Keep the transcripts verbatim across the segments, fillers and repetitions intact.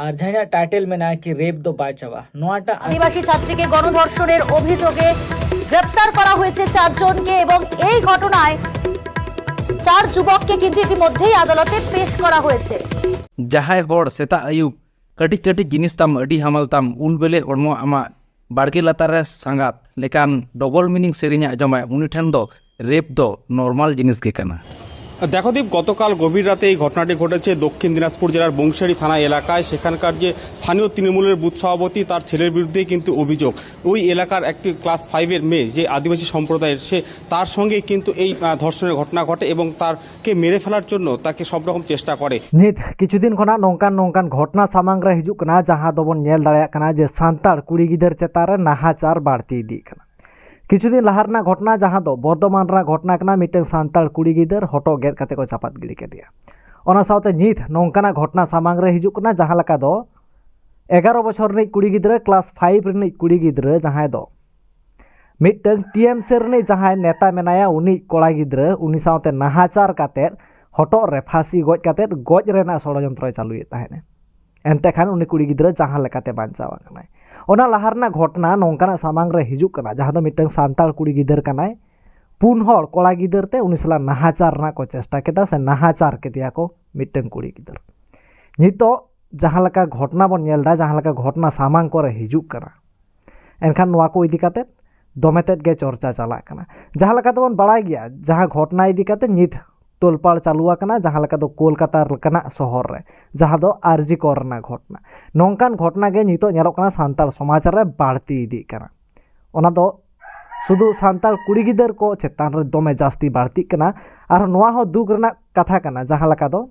ᱟᱨ ᱡᱟᱦᱟᱸᱭᱟᱜ ᱴᱟᱭᱴᱮᱞ ᱢᱮᱱᱟᱜᱼᱟ ᱠᱤ ᱨᱮᱯ ᱫᱚ ᱵᱟᱭ ᱪᱟᱵᱟ, ᱱᱚᱣᱟᱴᱟᱜ আদিবাসী ছাত্রীকে গণধর্ষণের অভিযোগে গ্রেপ্তার করা হয়েছে চারজনকে এবং এই ঘটনায় চার যুবককে কিন্তু ইতিমধ্যেই আদালতে পেশ করা হয়েছে। ᱡᱟᱦᱟᱸᱭ ᱦᱚᱲ ᱥᱮᱛᱟᱜ ᱟᱹᱭᱩᱵ ᱠᱟᱹᱴᱤᱡ ᱠᱟᱹᱴᱤᱡ ᱡᱤᱱᱤᱥ ᱛᱟᱢ ᱟᱹᱰᱤ ᱦᱟᱢᱟᱞ ᱛᱟᱢ, ᱩᱞ ᱵᱮᱞᱮ ᱦᱚᱲᱢᱚ ᱟᱢᱟᱜ ᱵᱟᱲᱜᱮ ᱞᱟᱛᱟᱨ ᱨᱮ ᱥᱟᱸᱜᱟᱛ ᱞᱮᱠᱟᱱ ᱰᱚᱵᱚᱞ ᱢᱤᱱᱤᱝ ᱥᱮᱨᱮᱧ ᱮ ᱟᱸᱡᱚᱢᱟᱭ, ᱩᱱᱤ ᱴᱷᱮᱱ ᱫᱚ ᱨᱮᱯ ᱫᱚ ᱱᱚᱨᱢᱟᱞ ᱡᱤᱱᱤᱥ ᱜᱮ ᱠᱟᱱᱟ᱾ দেখো দীপ, গতকাল গভীর রাতে এই ঘটনাটি ঘটেছে দক্ষিণ দিনাজপুর জেলার বংশিয়ারি থানা এলাকায়। সেখানকার যে স্থানীয় তৃণমূলের বুথ সভাপতি, তার ছেলের বিরুদ্ধে কিন্তু অভিযোগ, ওই এলাকার একটি ক্লাস ফাইভের মেয়ে, যে আদিবাসী সম্প্রদায়ের, সে তার সঙ্গে কিন্তু এই আহ, ধর্ষণের ঘটনা ঘটে এবং তাকে মেরে ফেলার জন্য তাকে সব রকম চেষ্টা করে। ᱱᱤᱛ ᱠᱤᱪᱷᱩ ᱫᱤᱱ ᱠᱷᱚᱱᱟᱜ ᱱᱚᱝᱠᱟᱱ ᱱᱚᱝᱠᱟᱱ ᱜᱷᱚᱴᱱᱟ ᱥᱟᱢᱟᱝ ᱨᱮ ᱦᱤᱡᱩᱜ ᱠᱟᱱᱟ, ᱡᱟᱦᱟᱸ ᱫᱚᱵᱚᱱ ᱧᱮᱞ ᱫᱟᱲᱮᱭᱟᱜ ᱠᱟᱱᱟ ᱡᱮ ᱥᱟᱱᱛᱟᱲ ᱠᱩᱲᱤ ᱜᱤᱫᱟᱹᱨ ᱪᱮᱛᱟᱱ ᱨᱮ ᱱᱟᱦᱟᱪᱟᱨ ᱵᱟᱹᱲᱛᱤ ᱤᱫᱤᱜ ᱠᱟᱱᱟ᱾ ᱠᱤᱪᱷᱩ ᱫᱤᱱ ᱞᱟᱦᱟ ᱨᱮᱱᱟᱜ ᱜᱷᱚᱴᱱᱟ, ᱡᱟᱦᱟᱸ ᱫᱚ ᱵᱚᱨᱫᱷᱚᱢᱟᱱ ᱨᱮᱱᱟᱜ ᱜᱷᱚᱴᱱᱟ ᱠᱟᱱᱟ, ᱢᱤᱫᱴᱟᱝ ᱥᱟᱱᱛᱟᱲ ᱠᱩᱲᱤ ᱜᱤᱫᱟᱹᱨ ᱦᱚᱴᱚᱜ ᱜᱮᱫ ᱠᱟᱛᱮ ᱠᱚ ᱪᱟᱯᱟᱫ ᱜᱤᱰᱤ ᱠᱮᱫᱮᱭᱟ᱾ ᱚᱱᱟ ᱥᱟᱶᱛᱮ ᱱᱤᱛ ᱱᱚᱝᱠᱟᱱᱟᱜ ᱜᱷᱚᱴᱱᱟ ᱥᱟᱢᱟᱝ ᱨᱮ ᱦᱤᱡᱩᱜ ᱠᱟᱱᱟ, ᱡᱟᱦᱟᱸ ᱞᱮᱠᱟ ᱫᱚ ᱮᱜᱟᱨᱚ ᱵᱚᱪᱷᱚᱨ ᱨᱤᱱᱤᱡ ᱠᱩᱲᱤ ᱜᱤᱫᱽᱨᱟᱹ, ᱠᱞᱟᱥ ᱯᱷᱟᱭᱤᱵᱷ ᱨᱤᱱᱤᱡ ᱠᱩᱲᱤ ᱜᱤᱫᱽᱨᱟᱹ, ᱡᱟᱦᱟᱸᱭ ᱫᱚ ᱢᱤᱫᱴᱟᱝ ᱴᱤᱮᱢᱥᱤ ᱨᱤᱱᱤᱡ ᱡᱟᱦᱟᱸᱭ ᱱᱮᱛᱟ ᱢᱮᱱᱟᱭᱟ, ᱩᱱᱤ ᱠᱚᱲᱟ ᱜᱤᱫᱽᱨᱟᱹ, ᱩᱱᱤ ᱥᱟᱶᱛᱮ ᱱᱟᱦᱟᱪᱟᱨ ᱠᱟᱛᱮᱫ ᱦᱚᱴᱚᱜ ᱨᱮ ᱯᱷᱟᱸᱥᱤ ᱜᱚᱡ ᱠᱟᱛᱮᱫ ᱜᱚᱡ ᱨᱮᱱᱟᱜ ᱥᱚᱲᱚᱡᱚᱱᱛᱨᱚᱭ ᱪᱟᱹᱞᱩᱭᱮᱫ ᱛᱟᱦᱮᱸᱫ᱾ ᱮᱱᱛᱮ ᱠᱷᱟᱱ ᱩᱱᱤ ᱠᱩᱲᱤ ᱜᱤᱫᱽᱨᱟᱹ ᱡᱟᱦᱟᱸ ᱞᱮᱠᱟᱛᱮ ᱵᱟᱧᱪᱟᱣ ᱟᱠᱟᱱᱟᱭ᱾ ᱚᱱᱟ ᱞᱟᱦᱟ ᱨᱮᱱᱟᱜ ᱜᱷᱚᱴᱱᱟ ᱱᱚᱝᱠᱟᱱᱟᱜ ᱥᱟᱢᱟᱝ ᱨᱮ ᱦᱤᱡᱩᱜ ᱠᱟᱱᱟ, ᱡᱟᱦᱟᱸ ᱫᱚ ᱢᱤᱫᱴᱟᱝ ᱥᱟᱱᱛᱟᱲ ᱠᱩᱲᱤ ᱜᱤᱫᱟᱹᱨ ᱠᱟᱱᱟᱭ᱾ ᱯᱩᱱ ᱦᱚᱲ ᱠᱚᱲᱟ ᱜᱤᱫᱟᱹᱨ ᱛᱮ ᱩᱱᱤ ᱥᱟᱞᱟᱜ ᱱᱟᱦᱟᱪᱟᱨ ᱨᱮᱱᱟᱜ ᱠᱚ ᱪᱮᱥᱴᱟ ᱠᱮᱫᱟ ᱥᱮ ᱱᱟᱦᱟᱪᱟᱨ ᱠᱮᱫᱮᱭᱟ ᱠᱚ ᱢᱤᱫᱴᱟᱝ ᱠᱩᱲᱤ ᱜᱤᱫᱟᱹᱨ᱾ ᱱᱤᱛᱚᱜ ᱡᱟᱦᱟᱸ ᱞᱮᱠᱟ ᱜᱷᱚᱴᱱᱟ ᱵᱚᱱ ᱧᱮᱞ ᱮᱫᱟ, ᱡᱟᱦᱟᱸ ᱞᱮᱠᱟ ᱜᱷᱚᱴᱱᱟ ᱥᱟᱢᱟᱝ ᱠᱚᱨᱮ ᱦᱤᱡᱩᱜ ᱠᱟᱱᱟ, ᱮᱱᱠᱷᱟᱱ ᱱᱚᱣᱟ ᱠᱚ ᱤᱫᱤ ᱠᱟᱛᱮ ᱫᱚᱢᱮ ᱛᱮᱫ ᱜᱮ ᱪᱚᱨᱪᱟ ᱪᱟᱞᱟᱜ ᱠᱟᱱᱟ᱾ ᱡᱟᱦᱟᱸ ᱞᱮᱠᱟ ᱛᱮᱵᱚᱱ ᱵᱟᱲᱟᱭ ᱜᱮᱭᱟ, ᱡᱟᱦᱟᱸ ᱜᱷᱚᱴᱱᱟ ᱤᱫᱤ ᱠᱟᱛᱮ ᱱᱤᱛ ᱛᱳᱞᱯᱟᱲ ᱪᱟᱹᱞᱩ ᱟᱠᱟᱱᱟ, ᱡᱟᱦᱟᱸ ᱞᱮᱠᱟ ᱫᱚ ᱠᱳᱞᱠᱟᱛᱟ ᱞᱮᱠᱟᱱᱟᱜ ᱥᱚᱦᱚᱨ ᱨᱮ, ᱡᱟᱦᱟᱸ ᱫᱚ ᱟᱨᱡᱤ ᱠᱚᱨ ᱨᱮᱱᱟᱜ ᱜᱷᱚᱴᱱᱟ᱾ ᱱᱚᱝᱠᱟᱱ ᱜᱷᱚᱴᱱᱟ ᱜᱮ ᱱᱤᱛᱚᱜ ᱧᱮᱞᱚᱜ ᱠᱟᱱᱟ ᱥᱟᱱᱛᱟᱲ ᱥᱚᱢᱟᱡᱽ ᱨᱮ ᱵᱟᱹᱲᱛᱤ ᱤᱫᱤᱜ ᱠᱟᱱᱟ᱾ ᱚᱱᱟ ᱫᱚ ᱥᱩᱫᱷᱩ ᱥᱟᱱᱛᱟᱲ ᱠᱩᱲᱤ ᱜᱤᱫᱟᱹᱨ ᱠᱚ ᱪᱮᱛᱟᱱ ᱨᱮ ᱫᱚᱢᱮ ᱡᱟᱹᱥᱛᱤ ᱵᱟᱹᱲᱛᱤᱜ ᱠᱟᱱᱟ᱾ ᱟᱨ ᱱᱚᱣᱟ ᱦᱚᱸ ᱫᱩᱠ ᱨᱮᱱᱟᱜ ᱠᱟᱛᱷᱟ ᱠᱟᱱᱟ, ᱡᱟᱦᱟᱸ ᱞᱮᱠᱟ ᱫᱚ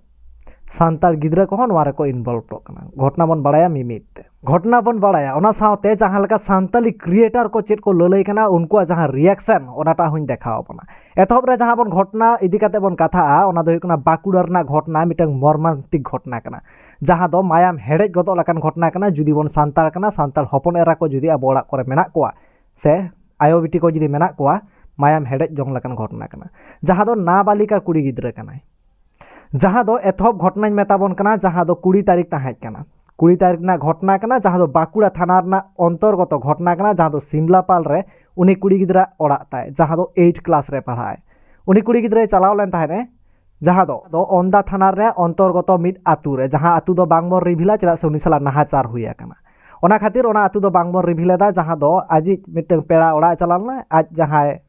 ᱥᱟᱱᱛᱟᱲ ᱜᱤᱫᱽᱨᱟᱹ ᱠᱚᱦᱚᱸ ᱱᱚᱣᱟ ᱨᱮᱠᱚ ᱤᱱᱵᱚᱞᱵᱷᱚᱜ ᱠᱟᱱᱟ᱾ ᱜᱷᱚᱴᱱᱟ ᱵᱚᱱ ᱵᱟᱲᱟᱭᱟ ᱢᱤᱢᱤᱫ ᱛᱮ, ᱜᱷᱚᱴᱱᱟ ᱵᱚᱱ ᱵᱟᱲᱟᱭᱟ, ᱚᱱᱟ ᱥᱟᱶᱛᱮ ᱡᱟᱦᱟᱸ ᱞᱮᱠᱟ ᱥᱟᱱᱛᱟᱞᱤ ᱠᱨᱤᱭᱮᱴᱟᱨ ᱠᱚ ᱪᱮᱫ ᱠᱚ ᱞᱟᱹᱞᱟᱹᱭ ᱠᱟᱱᱟ, ᱩᱱᱠᱩᱣᱟᱜ ᱡᱟᱦᱟᱸ ᱨᱤᱭᱟᱠᱥᱚᱱ, ᱚᱱᱟᱴᱟᱜ ᱦᱚᱸᱧ ᱫᱮᱠᱷᱟᱣ ᱟᱵᱚᱱᱟ᱾ ᱮᱛᱚᱦᱚᱵ ᱨᱮ ᱡᱟᱦᱟᱸ ᱵᱚᱱ ᱜᱷᱚᱴᱱᱟ ᱤᱫᱤ ᱠᱟᱛᱮ ᱵᱚᱱ ᱠᱟᱛᱷᱟᱜᱼᱟ, ᱚᱱᱟ ᱫᱚ ᱦᱩᱭᱩᱜ ᱠᱟᱱᱟ ᱵᱟᱸᱠᱩᱲᱟ ᱨᱮᱱᱟᱜ ᱜᱷᱚᱴᱱᱟ, ᱢᱤᱫᱴᱟᱝ ᱢᱚᱨᱢᱟᱱᱛᱤᱠ ᱜᱷᱚᱴᱱᱟ ᱠᱟᱱᱟ, ᱡᱟᱦᱟᱸ ᱫᱚ ᱢᱟᱭᱟᱢ ᱦᱮᱰᱮᱡ ᱜᱚᱫᱚᱜ ᱞᱮᱠᱟᱱ ᱜᱷᱚᱴᱱᱟ ᱠᱟᱱᱟ᱾ ᱡᱩᱫᱤ ᱵᱚᱱ ᱥᱟᱱᱛᱟᱲ ᱠᱟᱱᱟ, ᱥᱟᱱᱛᱟᱲ ᱦᱚᱯᱚᱱ ᱮᱨᱟ ᱠᱚ ᱡᱩᱫᱤ ᱟᱵᱚ ᱚᱲᱟᱜ ᱠᱚᱨᱮ ᱢᱮᱱᱟᱜ ᱠᱚᱣᱟ ᱥᱮ ᱟᱭᱳ ᱵᱤᱴᱤ ᱠᱚ ᱡᱩᱫᱤ ᱢᱮᱱᱟᱜ ᱠᱚᱣᱟ, ᱢᱟᱭᱟᱢ ᱦᱮᱰᱮᱡ ᱡᱚᱝ ᱞᱮᱠᱟᱱ ᱜᱷᱚᱴᱱᱟ ᱠᱟᱱᱟ, ᱡᱟᱦᱟᱸ ᱫᱚ ᱱᱟᱵᱟᱞᱤᱠᱟ ᱠᱩᱲᱤ ᱜᱤᱫᱽᱨᱟᱹ ᱠᱟᱱᱟᱭ᱾ ᱡᱟᱦᱟᱸ ᱫᱚ ᱮᱛᱚᱦᱚᱵ ᱜᱷᱚᱴᱱᱟᱧ ᱢᱮᱛᱟ ᱵᱚᱱ ᱠᱟᱱᱟ, ᱡᱟᱦᱟᱸ ᱫᱚ ᱠᱩᱲᱤ ᱛᱟᱹᱨᱤᱠᱷ ᱛᱟᱦᱮᱸ ᱠᱟᱱᱟ᱾ ᱠᱩᱲᱤ ᱛᱟᱹᱨᱤᱠᱷ ᱨᱮᱱᱟᱜ ᱜᱷᱚᱴᱚᱱᱟ ᱠᱟᱱᱟ, ᱡᱟᱦᱟᱸ ᱫᱚ ᱵᱟᱸᱠᱩᱲᱟ ᱛᱷᱟᱱᱟ ᱨᱮᱱᱟᱜ ᱚᱱᱛᱚᱨᱜᱚᱛᱚ ᱜᱷᱚᱴᱚᱱᱟ ᱠᱟᱱᱟ, ᱡᱟᱦᱟᱸ ᱫᱚ ᱥᱤᱢᱞᱟᱯᱟᱞ ᱨᱮ ᱩᱱᱤ ᱠᱩᱲᱤ ᱜᱤᱫᱽᱨᱟᱹ ᱚᱲᱟᱜ ᱛᱟᱭ, ᱡᱟᱦᱟᱸ ᱫᱚ ᱮᱭᱤᱴ ᱠᱞᱟᱥ ᱨᱮ ᱯᱟᱲᱦᱟᱜ ᱟᱭ᱾ ᱩᱱᱤ ᱠᱩᱲᱤ ᱜᱤᱫᱽᱨᱟᱹᱭ ᱪᱟᱞᱟᱣ ᱞᱮᱱ ᱛᱟᱦᱮᱸᱱᱮ, ᱡᱟᱦᱟᱸ ᱫᱚ, ᱫᱚ ᱚᱱᱫᱟ ᱛᱷᱟᱱᱟ ᱨᱮ ᱚᱱᱛᱚᱨᱜᱚᱛᱚ ᱢᱤᱫ ᱟᱛᱩ ᱨᱮ, ᱡᱟᱦᱟᱸ ᱟᱛᱩ ᱫᱚ ᱵᱟᱝᱵᱚᱱ ᱨᱤᱵᱷᱤᱞᱟ, ᱪᱮᱫᱟᱜ ᱥᱮ ᱩᱱᱤ ᱥᱟᱞᱟᱜ ᱱᱟᱦᱟᱪᱟᱨ ᱦᱩᱭ ᱟᱠᱟᱱᱟ᱾ ᱚᱱᱟ ᱠᱷᱟᱹᱛᱤᱨ ᱚᱱᱟ ᱟᱛᱩ ᱫᱚ ᱵᱟᱝᱵᱚᱱ ᱨᱤᱵᱷᱤᱞ ᱮᱫᱟ, ᱡᱟᱦᱟᱸ ᱫᱚ ᱟᱡᱤᱡ ᱢᱤᱫᱴᱟᱝ ᱯᱮᱲᱟ ᱚᱲᱟᱜ ᱮ ᱪᱟᱞᱟᱣ ᱞᱮᱱᱟ, ᱟᱡ ᱡᱟᱦᱟᱸᱭ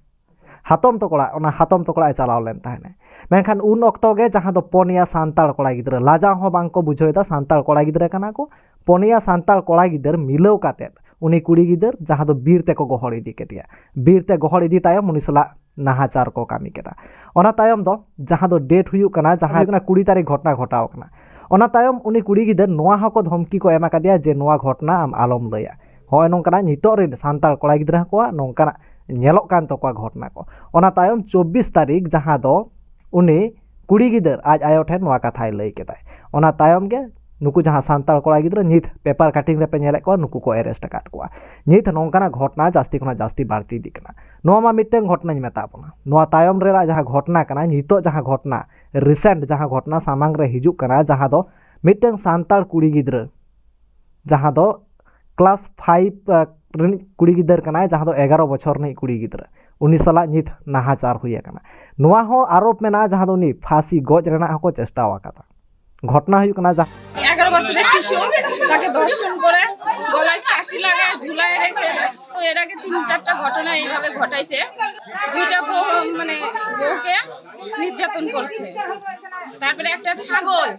ᱦᱟᱛᱚᱢ ᱛᱟᱠᱚ ᱚᱲᱟᱜ, ᱚᱱᱟ ᱦᱟᱛᱚᱢ ᱛᱟᱠᱚ ᱚᱲᱟᱜ ᱮ ᱪᱟᱞᱟᱣ ᱞᱮᱱ ᱛᱟᱦᱮᱸᱱᱟ᱾ ᱢᱮᱱᱠᱷᱟᱱ ᱩᱱ ᱚᱠᱛᱚ ᱜᱮ ᱡᱟᱦᱟᱸ ᱫᱚ ᱯᱚᱱᱭᱟ ᱥᱟᱱᱛᱟᱲ ᱠᱚᱲᱟ ᱜᱤᱫᱽᱨᱟᱹ, ᱞᱟᱡᱟᱣ ᱦᱚᱸ ᱵᱟᱝ ᱠᱚ ᱵᱩᱡᱷᱟᱹᱣ ᱮᱫᱟ, ᱥᱟᱱᱛᱟᱲ ᱠᱚᱲᱟ ᱜᱤᱫᱽᱨᱟᱹ ᱠᱟᱱᱟ ᱠᱚ, ᱯᱚᱱᱭᱟ ᱥᱟᱱᱛᱟᱲ ᱠᱚᱲᱟ ᱜᱤᱫᱟᱹᱨ ᱢᱤᱞᱟᱹᱣ ᱠᱟᱛᱮᱫ ᱩᱱᱤ ᱠᱩᱲᱤ ᱜᱤᱫᱟᱹᱨ ᱡᱟᱦᱟᱸ ᱫᱚ ᱵᱤᱨ ᱛᱮᱠᱚ ᱜᱚᱦᱚᱲ ᱤᱫᱤ ᱠᱮᱫᱮᱭᱟ᱾ ᱵᱤᱨ ᱛᱮ ᱜᱚᱦᱚᱲ ᱤᱫᱤ ᱛᱟᱭᱚᱢ ᱩᱱᱤ ᱥᱟᱞᱟᱜ ᱱᱟᱦᱟᱪᱟᱨ ᱠᱚ ᱠᱟᱹᱢᱤ ᱠᱮᱫᱟ᱾ ᱚᱱᱟ ᱛᱟᱭᱚᱢ ᱫᱚ ᱡᱟᱦᱟᱸ ᱫᱚ ᱰᱮᱴ ᱦᱩᱭᱩᱜ ᱠᱟᱱᱟ, ᱡᱟᱦᱟᱸ ᱦᱩᱭᱩᱜ ᱠᱟᱱᱟ ᱠᱩᱲᱤ ᱛᱟᱹᱨᱤᱠᱷ ᱜᱷᱚᱴᱚᱱᱟ ᱜᱷᱚᱴᱟᱣ ᱠᱟᱱᱟ᱾ ᱚᱱᱟ ᱛᱟᱭᱚᱢ ᱩᱱᱤ ᱠᱩᱲᱤ ᱜᱤᱫᱟᱹᱨ ᱱᱚᱣᱟ ᱦᱚᱸᱠᱚ ᱫᱷᱚᱢᱠᱤ ᱠᱚ ᱮᱢ ᱟᱠᱟᱫᱮᱭᱟ ᱡᱮ ᱱᱚᱣᱟ ᱜᱷᱚᱴᱚᱱᱟ ᱟᱢ ᱟᱞᱚᱢ ᱞᱟᱹᱭᱟ᱾ ᱦᱚᱸᱜᱼᱚᱭ ᱱᱚᱝᱠᱟᱱᱟᱜ ᱱᱤᱛᱚᱜ ᱨᱮᱱ ᱥᱟᱱᱛᱟᱲ ᱠᱚᱲᱟ ᱜᱤᱫᱽᱨᱟᱹ ᱠᱚᱣᱟᱜ ᱱᱚᱝᱠᱟᱱᱟᱜ ᱧᱮᱞᱚᱜ ᱠᱟᱱ ᱛᱟᱠᱚᱣᱟ ᱜᱷᱚᱴᱚᱱᱟ ᱠᱚ᱾ ᱚᱱᱟ ᱛᱟᱭᱚᱢ ᱪᱚᱵᱵᱤᱥ ᱛᱟᱹᱨᱤᱠᱷ ᱡᱟᱦᱟᱸ ᱫᱚ ᱩᱱᱤ ᱠᱩᱲᱤ ᱜᱤᱫᱟᱹᱨ ᱟᱡ ᱟᱭᱳ ᱴᱷᱮᱱ ᱱᱚᱣᱟ ᱠᱟᱛᱷᱟᱭ ᱞᱟᱹᱭ ᱠᱮᱫᱟᱭ᱾ ᱚᱱᱟ ᱛᱟᱭᱚᱢ ᱜᱮ ᱱᱩᱠᱩ ᱡᱟᱦᱟᱸ ᱥᱟᱱᱛᱟᱲ ᱠᱚᱲᱟ ᱜᱤᱫᱽᱨᱟᱹ ᱱᱤᱛ ᱯᱮᱯᱟᱨ ᱠᱟᱴᱤᱝ ᱨᱮᱯᱮ ᱧᱮᱞᱮᱫ ᱠᱚᱣᱟ, ᱱᱩᱠᱩ ᱠᱚ ᱮᱨᱮᱥᱴ ᱟᱠᱟᱫ ᱠᱚᱣᱟ᱾ ᱱᱤᱛ ᱱᱚᱝᱠᱟᱱᱟᱜ ᱜᱷᱚᱴᱚᱱᱟ ᱡᱟᱹᱥᱛᱤ ᱠᱷᱚᱱᱟᱜ ᱡᱟᱹᱥᱛᱤ ᱵᱟᱹᱲᱛᱤ ᱤᱫᱤᱜ ᱠᱟᱱᱟ᱾ ᱱᱚᱣᱟ ᱢᱟ ᱢᱤᱫᱴᱟᱝ ᱜᱷᱚᱴᱚᱱᱟᱧ ᱢᱮᱛᱟᱜ ᱵᱚᱱᱟ᱾ ᱱᱚᱣᱟ ᱛᱟᱭᱚᱢ ᱨᱮᱱᱟᱜ ᱡᱟᱦᱟᱸ ᱜᱷᱚᱴᱚᱱᱟ ᱠᱟᱱᱟ, ᱱᱤᱛᱚᱜ ᱡᱟᱦᱟᱸ ᱜᱷᱚᱴᱚᱱᱟ, ᱨᱤᱥᱮᱱᱴ ᱡᱟᱦᱟᱸ ᱜᱷᱚᱴᱚᱱᱟ ᱥᱟᱢᱟᱝ ᱨᱮ ᱦᱤᱡᱩᱜ ᱠᱟᱱᱟ, ᱡᱟᱦᱟᱸ ᱫᱚ ᱢᱤᱫᱴᱟᱝ ᱥᱟᱱᱛᱟᱲ ᱠᱩᱲᱤ ᱜᱤᱫᱽᱨᱟᱹ, ᱡᱟᱦᱟᱸ ᱫᱚ ᱠᱞᱟᱥ ᱯᱷᱟᱭᱤᱵᱷ ᱨᱤᱱᱤᱡ ᱠᱩᱲᱤ ᱜᱤᱫᱟᱹᱨ ᱠᱟᱱᱟᱭ, ᱡᱟᱦᱟᱸ ᱫᱚ ᱮᱜᱟᱨᱚ ᱵᱚᱪᱷᱚᱨ ᱨᱤᱱᱤᱡ ᱠᱩᱲᱤ ᱜᱤᱫᱽᱨᱟᱹ, ᱩᱱᱤ ᱥᱟᱞᱟᱜ ᱱᱤᱛ ᱱᱟᱦᱟᱪᱟᱨ ᱦᱩᱭ ᱟᱠᱟᱱᱟ᱾ ᱱᱚᱣᱟ ᱦᱚᱸ ᱟᱨᱳᱯ ᱢᱮᱱᱟᱜᱼᱟ, ᱡᱟᱦᱟᱸ ᱫᱚ ᱩᱱᱤ ᱯᱷᱟᱸᱥᱤ ᱜᱚᱡ ᱨᱮᱱᱟᱜ ᱦᱚᱸᱠᱚ ᱪᱮᱥᱴᱟ ᱟᱠᱟᱫᱟ᱾ ᱜᱷᱚᱴᱚᱱᱟ ᱦᱩᱭᱩᱜ ᱠᱟᱱᱟ ᱡᱟᱦᱟᱸ ᱮᱜᱟᱨᱚ ᱵᱚᱪᱷᱚᱨ ᱨᱮᱱ শিশু, তাকে ধর্ষণ করে গলায় ফাঁসি লাগায়, ঝুলায় রেখে দেয়। তো এর আগে তিন চারটা ঘটনা এইভাবে ঘটাইছে। দুইটা বউ, মানে, বউকে নির্যাতন করছে। তারপরে একটা ছাগল,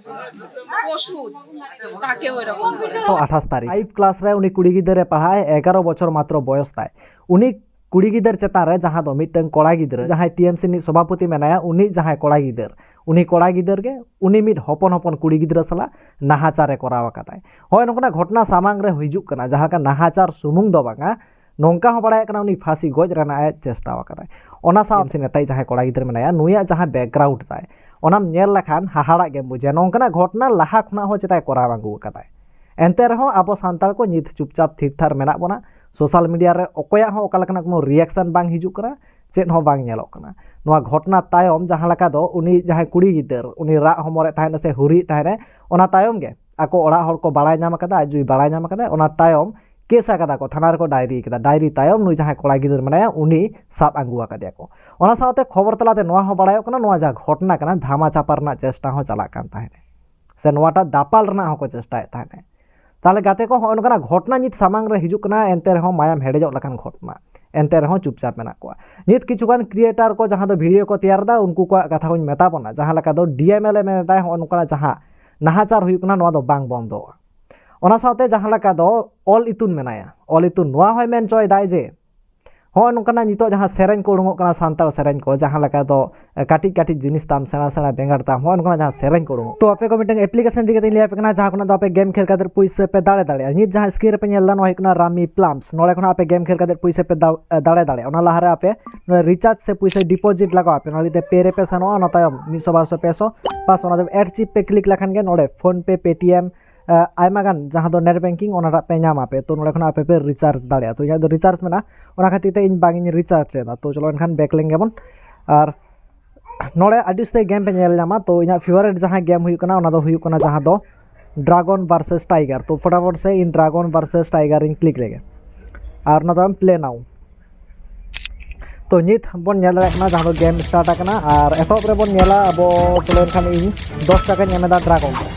পশু, তাকেও এরকম করে। ᱛᱚ ᱟᱴᱷᱟᱥ ᱛᱟᱹᱨᱤᱠᱷ ᱯᱷᱟᱭᱤᱵᱷ ᱠᱞᱟᱥ ᱨᱮ ᱩᱱᱤ ᱠᱩᱲᱤ ᱜᱤᱫᱽᱨᱟᱹ ᱮ ᱯᱟᱲᱦᱟᱜᱼᱟ, ᱮᱜᱟᱨᱚ ᱵᱚᱪᱷᱚᱨ ᱢᱟᱛᱨᱚ ᱵᱚᱭᱚᱥ ᱛᱟᱭ᱾ ᱩᱱᱤ ᱠᱩᱲᱤ ᱜᱤᱫᱟᱹᱨ ᱪᱮᱛᱟᱱ ᱨᱮ ᱡᱟᱦᱟᱸ ᱫᱚ ᱢᱤᱫᱴᱟᱝ ᱠᱚᱲᱟ ᱜᱤᱫᱽᱨᱟᱹ, ᱡᱟᱦᱟᱸᱭ ᱴᱤ ᱮᱢ ᱥᱤ ᱨᱤᱱᱤᱡ ᱥᱚᱵᱷᱟᱯᱚᱛᱤ ᱢᱮᱱᱟᱭᱟ, ᱩᱱᱤ ᱡᱟᱦᱟᱸᱭ ᱠᱚᱲᱟ ᱜᱤᱫᱟᱹᱨ, ᱩᱱᱤ ᱠᱚᱲᱟ ᱜᱤᱫᱟᱹᱨ ᱜᱮ ᱩᱱᱤ ᱢᱤᱫ ᱦᱚᱯᱚᱱ ᱦᱚᱯᱚᱱ ᱠᱩᱲᱤ ᱜᱤᱫᱽᱨᱟᱹ ᱥᱟᱞᱟᱜ ᱱᱟᱦᱟᱪᱟᱨ ᱮ ᱠᱚᱨᱟᱣ ᱟᱠᱟᱫᱟᱭ᱾ ᱦᱳᱭ, ᱱᱚᱝᱠᱟᱱᱟᱜ ᱜᱷᱚᱴᱚᱱᱟ ᱥᱟᱢᱟᱝ ᱨᱮ ᱦᱤᱡᱩᱜ ᱠᱟᱱᱟ, ᱡᱟᱦᱟᱸ ᱞᱮᱠᱟ ᱱᱟᱦᱟᱪᱟᱨ ᱥᱩᱢᱩᱝ ᱫᱚ ᱵᱟᱝᱟ, ᱱᱚᱝᱠᱟ ᱦᱚᱸ ᱵᱟᱲᱟᱭᱚᱜ ᱠᱟᱱᱟ ᱩᱱᱤ ᱯᱷᱟᱸᱥᱤ ᱜᱚᱡ ᱨᱮᱱᱟᱜ ᱮ ᱪᱮᱥᱴᱟ ᱟᱠᱟᱫᱟᱭ᱾ ᱚᱱᱟ ᱥᱟᱶ ᱥᱮ ᱱᱮᱛᱟᱭᱤᱡ ᱡᱟᱦᱟᱸᱭ ᱠᱚᱲᱟ ᱜᱤᱫᱽᱨᱟᱹ ᱢᱮᱱᱟᱭᱟ, ᱱᱩᱭᱟᱜ ᱡᱟᱦᱟᱸ ᱵᱮᱠᱜᱨᱟᱣᱩᱱᱰ ᱛᱟᱭ, ᱚᱱᱟᱢ ᱧᱮᱞ ᱞᱮᱠᱷᱟᱱ ᱦᱟᱦᱟᱲᱟᱜ ᱜᱮᱢ ᱵᱩᱡᱟ᱾ ᱱᱚᱝᱠᱟᱱᱟᱜ ᱜᱷᱚᱴᱚᱱᱟ ᱞᱟᱦᱟ ᱠᱷᱚᱱᱟᱜ ᱦᱚᱸ ᱪᱮᱛᱟᱭ ᱠᱚᱨᱟᱣ ᱟᱹᱜᱩ ᱟᱠᱟᱫᱟᱭ᱾ ᱮᱱᱛᱮ ᱨᱮᱦᱚᱸ ᱟᱵᱚ ᱥᱟᱱᱛᱟᱲ ᱠᱚ ᱱᱤᱛ ᱪᱩᱯᱪᱟᱯ ᱛᱷᱤᱨ ᱛᱷᱟᱨ ᱢᱮᱱᱟᱜ ᱵᱚᱱᱟ᱾ ᱥᱳᱥᱟᱞ ᱢᱤᱰᱤᱭᱟ ᱨᱮ ᱚᱠᱚᱭᱟᱜ ᱦᱚᱸ ᱚᱠᱟ ᱞᱮᱠᱟᱱᱟᱜ ᱠᱳᱱᱳ ᱨᱤᱭᱟᱠᱥᱚᱱ ᱵᱟᱝ ᱦᱤᱡᱩᱜ ᱠᱟᱱᱟ, ᱪᱮᱫ ᱦᱚᱸ ᱵᱟᱝ ᱧᱮᱞᱚᱜ ᱠᱟᱱᱟ᱾ ᱱᱚᱣᱟ ᱜᱷᱚᱴᱚᱱᱟ ᱛᱟᱭᱚᱢ ᱡᱟᱦᱟᱸ ᱞᱮᱠᱟ ᱫᱚ ᱩᱱᱤ ᱡᱟᱦᱟᱸᱭ ᱠᱩᱲᱤ ᱜᱤᱫᱟᱹᱨ, ᱩᱱᱤ ᱨᱟᱜ ᱦᱚᱢᱚᱨᱮᱫ ᱛᱟᱦᱮᱱᱟ ᱥᱮ ᱦᱩᱨᱤᱭᱮᱫ ᱛᱟᱦᱮᱱᱟ, ᱚᱱᱟ ᱛᱟᱭᱚᱢ ᱜᱮ ᱟᱠᱚ ᱚᱲᱟᱜ ᱦᱚᱲ ᱠᱚ ᱵᱟᱲᱟᱭ ᱧᱟᱢ ᱟᱠᱟᱫᱟ, ᱟᱡ ᱡᱩᱭ ᱵᱟᱲᱟᱭ ᱧᱟᱢ ᱟᱠᱟᱫᱟ, ᱚᱱᱟ ᱛᱟᱭᱚᱢ ᱠᱮᱥ ᱟᱠᱟᱫᱟ ᱠᱚ, ᱛᱷᱟᱱᱟ ᱨᱮᱠᱚ ᱰᱟᱭᱨᱤ ᱟᱠᱟᱫᱟ᱾ ᱰᱟᱭᱨᱤ ᱛᱟᱭᱚᱢ ᱱᱩᱭ ᱡᱟᱦᱟᱸᱭ ᱠᱚᱲᱟ ᱜᱤᱫᱟᱹᱨ ᱢᱮᱱᱟᱭᱟ, ᱩᱱᱤ ᱥᱟᱵ ᱟᱹᱜᱩ ᱟᱠᱟᱫᱮᱭᱟ ᱠᱚ᱾ ᱚᱱᱟ ᱥᱟᱶᱛᱮ ᱠᱷᱚᱵᱚᱨ ᱛᱟᱞᱟᱛᱮ ᱱᱚᱣᱟ ᱦᱚᱸ ᱵᱟᱲᱟᱭᱚᱜ ᱠᱟᱱᱟ, ᱱᱚᱣᱟ ᱡᱟᱦᱟᱸ ᱜᱷᱚᱴᱚᱱᱟ ᱠᱟᱱᱟ, ᱫᱷᱟᱢᱟ ᱪᱟᱯᱟ ᱨᱮᱱᱟᱜ ᱪᱮᱥᱴᱟ ᱦᱚᱸ ᱪᱟᱞᱟᱜ ᱠᱟᱱ ᱛᱟᱦᱮᱸᱫ, ᱥᱮ ᱱᱚᱣᱟᱴᱟᱜ ᱫᱟᱯᱟᱞ ᱨᱮᱱᱟᱜ ᱦᱚᱸᱠᱚ ᱪᱮᱥᱴᱟᱭᱮᱫ ᱛᱟᱦᱮᱸᱫ᱾ ᱛᱟᱦᱚᱞᱮ ᱜᱟᱛᱮ ᱠᱚ, ᱦᱚᱸᱜᱼᱚ ᱱᱚᱝᱠᱟᱱᱟᱜ ᱜᱷᱚᱴᱚᱱᱟ ᱱᱤᱛ ᱥᱟᱢᱟᱝ ᱨᱮ ᱦᱤᱡᱩᱜ ᱠᱟᱱᱟ, ᱮᱱᱛᱮ ᱨᱮᱦᱚᱸ ᱢᱟᱭᱟᱢ ᱦᱮᱰᱮᱡᱚᱜ ᱞᱮᱠᱟᱱ ᱜᱷᱚᱴᱚᱱᱟ, ᱮᱱᱛᱮ ᱨᱮᱦᱚᱸ ᱪᱩᱯᱪᱟᱯ ᱢᱮᱱᱟᱜ ᱠᱚᱣᱟ᱾ ᱱᱤᱛ ᱠᱤᱪᱷᱩᱜᱟᱱ ᱠᱨᱤᱭᱮᱴᱟᱨ ᱠᱚ ᱡᱟᱦᱟᱸ ᱫᱚ ᱵᱷᱤᱰᱤᱭᱳ ᱠᱚ ᱛᱮᱭᱟᱨ ᱮᱫᱟ, ᱩᱱᱠᱩ ᱠᱚᱣᱟᱜ ᱠᱟᱛᱷᱟ ᱠᱚᱧ ᱢᱮᱛᱟ ᱵᱚᱱᱟ, ᱡᱟᱦᱟᱸ ᱞᱮᱠᱟ ᱫᱚ ᱰᱤ ᱮᱢ ᱮᱞ ᱮ ᱢᱮᱱ ᱮᱫᱟᱭ, ᱦᱚᱸᱜᱼᱚ ᱱᱚᱝᱠᱟᱱᱟᱜ ᱡᱟᱦᱟᱸ ᱱᱟᱦᱟᱪᱟᱨ ᱦᱩᱭᱩᱜ ᱠᱟᱱᱟ, ᱱᱚᱣᱟ ᱫᱚ ᱵᱟᱝ ᱵᱚᱱᱫᱚᱜᱼᱟ᱾ ᱚᱱᱟ ᱥᱟᱶᱛᱮ ᱡᱟᱦᱟᱸ ᱞᱮᱠᱟ ᱫᱚ ᱚᱞ ᱤᱛᱩᱱ ᱢᱮᱱᱟᱭᱟ, ᱚᱞ ᱤᱛᱩᱱ ᱱᱚᱣᱟ ᱦᱚᱸᱭ ᱢᱮᱱ ᱦᱚᱪᱚᱭᱮᱫᱟᱭ ᱡᱮ ᱦᱚᱸᱜᱼᱚ ᱱᱚᱝᱠᱟᱱᱟᱜ ᱱᱤᱛᱚᱜ ᱡᱟᱦᱟᱸ ᱥᱮᱨᱮᱧ ᱠᱚ ᱩᱰᱩᱝᱚᱜ ᱠᱟᱱᱟ, ᱥᱟᱱᱛᱟᱲ ᱥᱮᱨᱮᱧ ᱠᱚ, ᱡᱟᱦᱟᱸ ᱞᱮᱠᱟ ᱫᱚ, ᱮ, ᱠᱟᱹᱴᱤᱡ ᱠᱟᱹᱴᱤᱡ ᱡᱤᱱᱤᱥ ᱛᱟᱢ, ᱥᱮᱬᱟ ᱥᱮᱬᱟ ᱵᱮᱸᱜᱟᱲ ᱛᱟᱢ, ᱦᱚᱸᱜᱼᱚ ᱱᱚᱝᱠᱟᱱᱟᱜ ᱡᱟᱦᱟᱸ ᱥᱮᱨᱮᱧ ᱠᱚ ᱩᱰᱩᱝᱚᱜ᱾ ᱛᱚ ᱟᱯᱮ ᱠᱚ ᱢᱤᱫᱴᱟᱝ ᱮᱯᱞᱤᱠᱮᱥᱚᱱ ᱤᱫᱤ ᱠᱟᱛᱮ ᱞᱟᱹᱭ ᱟᱯᱮ ᱠᱟᱱᱟ, ᱡᱟᱦᱟᱸ ᱠᱷᱚᱱᱟᱜ ᱫᱚ ᱟᱯᱮ ᱜᱮᱢ ᱠᱷᱮᱞ ᱠᱟᱛᱮ ᱯᱩᱭᱥᱟᱹ ᱯᱮ ᱫᱟᱲᱮ ᱫᱟᱲᱮᱭᱟᱜᱼᱟ᱾ ᱱᱤᱛ ᱡᱟᱦᱟᱸ ᱥᱠᱨᱤᱱ ᱨᱮᱯᱮ ᱧᱮᱞ ᱮᱫᱟ, ᱱᱚᱣᱟ ᱦᱩᱭᱩᱜ ᱠᱟᱱᱟ ᱨᱟᱢᱤ ᱯᱞᱟᱢᱥ᱾ ᱱᱚᱰᱮ ᱠᱷᱚᱱᱟᱜ ᱟᱯᱮ ᱜᱮᱢ ᱠᱷᱮᱞ ᱠᱟᱛᱮ ᱯᱩᱭᱥᱟᱹ ᱯᱮ ᱫᱟᱲ-, ᱮ, ᱫᱟᱲᱮ ᱫᱟᱲᱮᱭᱟᱜᱼᱟ᱾ ᱚᱱᱟ ᱞᱟᱦᱟᱨᱮ ᱟᱯᱮ ᱱᱚᱰᱮ ᱨᱤᱪᱟᱨᱡᱽ ᱥᱮ ᱯᱩᱭᱥᱟᱹ ᱰᱤᱯᱚᱡᱤᱴ ᱞᱟᱜᱟᱣ ᱟᱯᱮ᱾ ᱱᱚᱣᱟ ᱞᱟᱹᱜᱤᱫ ᱛᱮ ᱯᱮ ᱨᱮᱯᱮ ᱥᱮᱱᱚᱜᱼᱟ, ᱚᱱᱟ ᱛᱟᱭᱚᱢ ᱢᱤᱫᱥᱚ, ᱵᱟᱨᱥᱚ, ᱯᱮᱥᱚ, ᱯᱟᱸᱪᱥᱚ, ᱚᱱᱟ ᱛᱟᱭᱚᱢ ᱮᱰ ᱪᱤᱯ ᱯᱮ ᱠᱞᱤᱠ ᱞᱮᱠᱷᱟᱱ ᱜᱮ ᱱᱚᱰᱮ ᱯᱷᱳᱱ ᱯᱮ, ᱯᱮᱴᱤᱮᱢ, ᱮ, ᱟᱭᱢᱟ ᱜᱟᱱ ᱡᱟᱦᱟᱸ ᱫᱚ ᱱᱮᱴ ᱵᱮᱝᱠᱤᱝ, ᱚᱱᱟᱴᱟᱜ ᱯᱮ ᱧᱟᱢ ᱟᱯᱮ᱾ ᱛᱚ ᱱᱚᱰᱮ ᱠᱷᱚᱱᱟᱜ ᱟᱯᱮ ᱯᱮ ᱨᱤᱪᱟᱨᱡᱽ ᱫᱟᱲᱮᱭᱟᱜᱼᱟ᱾ ᱛᱚ ᱤᱧᱟᱹᱜ ᱫᱚ ᱨᱤᱪᱟᱨᱡᱽ ᱢᱮᱱᱟᱜᱼᱟ, ᱚᱱᱟ ᱠᱷᱟᱹᱛᱤᱨ ᱛᱮ ᱤᱧ ᱵᱟᱝ ᱤᱧ ᱨᱤᱪᱟᱨᱡᱽ ᱮᱫᱟ᱾ ᱛᱚ ᱪᱚᱞᱚ ᱮᱱᱠᱷᱟᱱ ᱵᱮᱠ ᱞᱮᱱ ᱜᱮᱵᱚᱱ᱾ ᱟᱨ ᱱᱚᱰᱮ ᱟᱹᱰᱤ ᱩᱥᱛᱟᱹᱭ ᱜᱮᱢ ᱯᱮ ᱧᱮᱞ ᱧᱟᱢᱟ᱾ ᱛᱚ ᱤᱧᱟᱹᱜ ᱯᱷᱮᱵᱟᱨᱮᱴ ᱡᱟᱦᱟᱸ ᱜᱮᱢ ᱦᱩᱭᱩᱜ ᱠᱟᱱᱟ, ᱚᱱᱟ ᱫᱚ ᱦᱩᱭᱩᱜ ᱠᱟᱱᱟ ᱡᱟᱦᱟᱸ ᱫᱚ ᱰᱨᱟᱜᱚᱱ ᱵᱷᱟᱨᱥᱮᱥ ᱴᱟᱭᱜᱟᱨ᱾ ᱛᱚ ᱯᱷᱚᱴᱟᱯᱷᱚᱴ ᱥᱮ ᱤᱧ ᱰᱨᱟᱜᱚᱱ ᱵᱷᱟᱨᱥᱮᱥ ᱴᱟᱭᱜᱟᱨ ᱤᱧ ᱠᱞᱤᱠ ᱞᱮᱜᱮ, ᱟᱨ ᱚᱱᱟ ᱫᱚ ᱯᱞᱮ ᱱᱟᱣ᱾ ᱛᱚ ᱱᱤᱛ ᱵᱚᱱ ᱧᱮᱞ ᱫᱟᱲᱮᱭᱟᱜ ᱠᱟᱱᱟ ᱡᱟᱦᱟᱸ ᱫᱚ ᱜᱮᱢ ᱥᱴᱟᱨᱴ ᱟᱠᱟᱱᱟ, ᱟᱨ ᱮᱛᱚᱦᱚᱵ ᱨᱮᱵᱚᱱ ᱧᱮᱞᱟ ᱟᱵᱚ᱾ ᱛᱚ ᱮᱱᱠᱷᱟᱱ ᱤᱧ ᱫᱚᱥ ᱴᱟᱠᱟᱧ ᱮᱢ ᱮᱫᱟ ᱰᱨᱟᱜᱚᱱ ᱨᱮ,